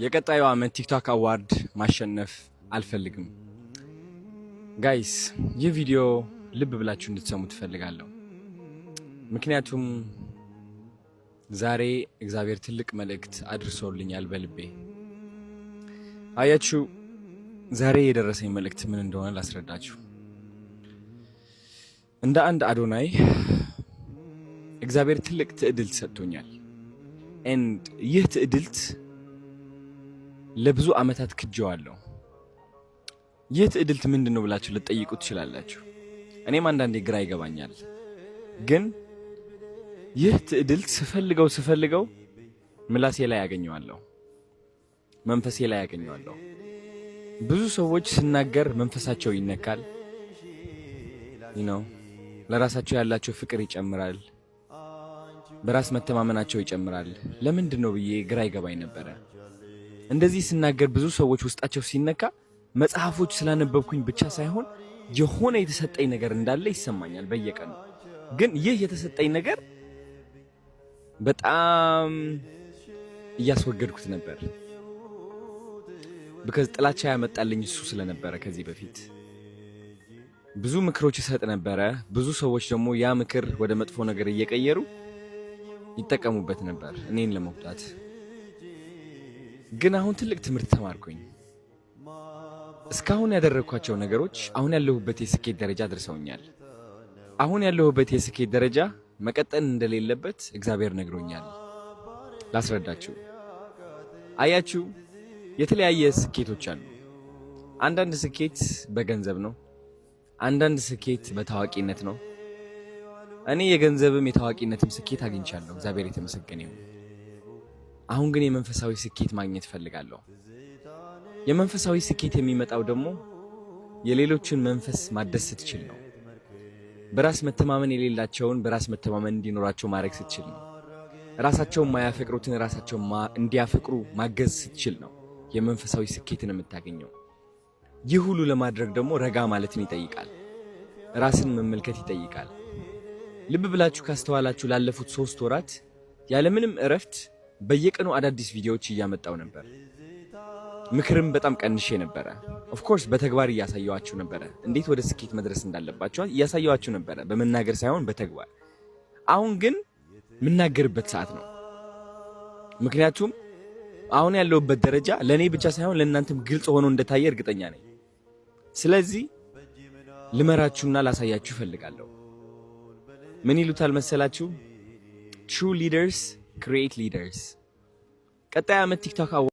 የቀጣዩ ዓመት TikTok award ማሸነፍ አልፈልግም። Guys፣ ይህ ቪዲዮ ልብ ብላችሁ እንድትሰሙ እፈልጋለሁ። ምክንያቱም ዛሬ እግዚአብሔር ትልቅ መልእክት አድርሶልኛል በልቤ። አያችሁ፣ ዛሬ የደረሰኝ መልእክት ምን እንደሆነ ላስረዳችሁ። እንደ አንድ አዶናይ እግዚአብሔር ትልቅ ትዕድልት ሰጥቶኛል። And ይህ ትዕድልት ለብዙ ዓመታት ክጄዋለሁ። ይህ ትዕድልት ምንድን ነው ብላችሁ ልትጠይቁ ትችላላችሁ። እኔም አንዳንዴ ግራ ይገባኛል። ግን ይህ ትዕድልት ስፈልገው ስፈልገው ምላሴ ላይ ያገኘዋለሁ፣ መንፈሴ ላይ ያገኘዋለሁ። ብዙ ሰዎች ስናገር መንፈሳቸው ይነካል፣ ለራሳቸው ያላቸው ፍቅር ይጨምራል፣ በራስ መተማመናቸው ይጨምራል። ለምንድን ነው ብዬ ግራ ይገባኝ ነበረ። እንደዚህ ስናገር ብዙ ሰዎች ውስጣቸው ሲነካ መጽሐፎች ስላነበብኩኝ ብቻ ሳይሆን የሆነ የተሰጠኝ ነገር እንዳለ ይሰማኛል በየቀኑ። ግን ይህ የተሰጠኝ ነገር በጣም እያስወገድኩት ነበር። Because ጥላቻ ያመጣልኝ እሱ ስለነበረ ከዚህ በፊት ብዙ ምክሮች እሰጥ ነበረ። ብዙ ሰዎች ደግሞ ያ ምክር ወደ መጥፎ ነገር እየቀየሩ ይጠቀሙበት ነበር እኔን ለመጉዳት። ግን አሁን ትልቅ ትምህርት ተማርኩኝ። እስካሁን ያደረግኳቸው ነገሮች አሁን ያለሁበት የስኬት ደረጃ አድርሰውኛል። አሁን ያለሁበት የስኬት ደረጃ መቀጠል እንደሌለበት እግዚአብሔር ነግሮኛል። ላስረዳችሁ። አያችሁ፣ የተለያየ ስኬቶች አሉ። አንዳንድ ስኬት በገንዘብ ነው። አንዳንድ ስኬት በታዋቂነት ነው። እኔ የገንዘብም የታዋቂነትም ስኬት አግኝቻለሁ። እግዚአብሔር የተመሰገነ ይሁን። አሁን ግን የመንፈሳዊ ስኬት ማግኘት እፈልጋለሁ። የመንፈሳዊ ስኬት የሚመጣው ደግሞ የሌሎችን መንፈስ ማደስ ስትችል ነው። በራስ መተማመን የሌላቸውን በራስ መተማመን እንዲኖራቸው ማድረግ ስትችል ነው። ራሳቸውን ማያፈቅሩትን ራሳቸውን እንዲያፈቅሩ ማገዝ ስትችል ነው የመንፈሳዊ ስኬትን የምታገኘው። ይህ ሁሉ ለማድረግ ደግሞ ረጋ ማለትን ይጠይቃል። ራስን መመልከት ይጠይቃል። ልብ ብላችሁ ካስተዋላችሁ ላለፉት 3 ወራት ያለምንም እረፍት በየቀኑ አዳዲስ ቪዲዮዎች እያመጣው ነበር። ምክርም በጣም ቀንሼ ነበረ። Of course በተግባር እያሳየኋችሁ ነበረ፣ እንዴት ወደ ስኬት መድረስ እንዳለባችሁ እያሳየኋችሁ ነበረ፣ በመናገር ሳይሆን በተግባር። አሁን ግን የምናገርበት ሰዓት ነው። ምክንያቱም አሁን ያለሁበት ደረጃ ለእኔ ብቻ ሳይሆን ለእናንተም ግልጽ ሆኖ እንደታየ እርግጠኛ ነኝ። ስለዚህ ልመራችሁና ላሳያችሁ እፈልጋለሁ። ምን ይሉታል መሰላችሁ? True leaders create leaders። ቀጣይ ዓመት TikTok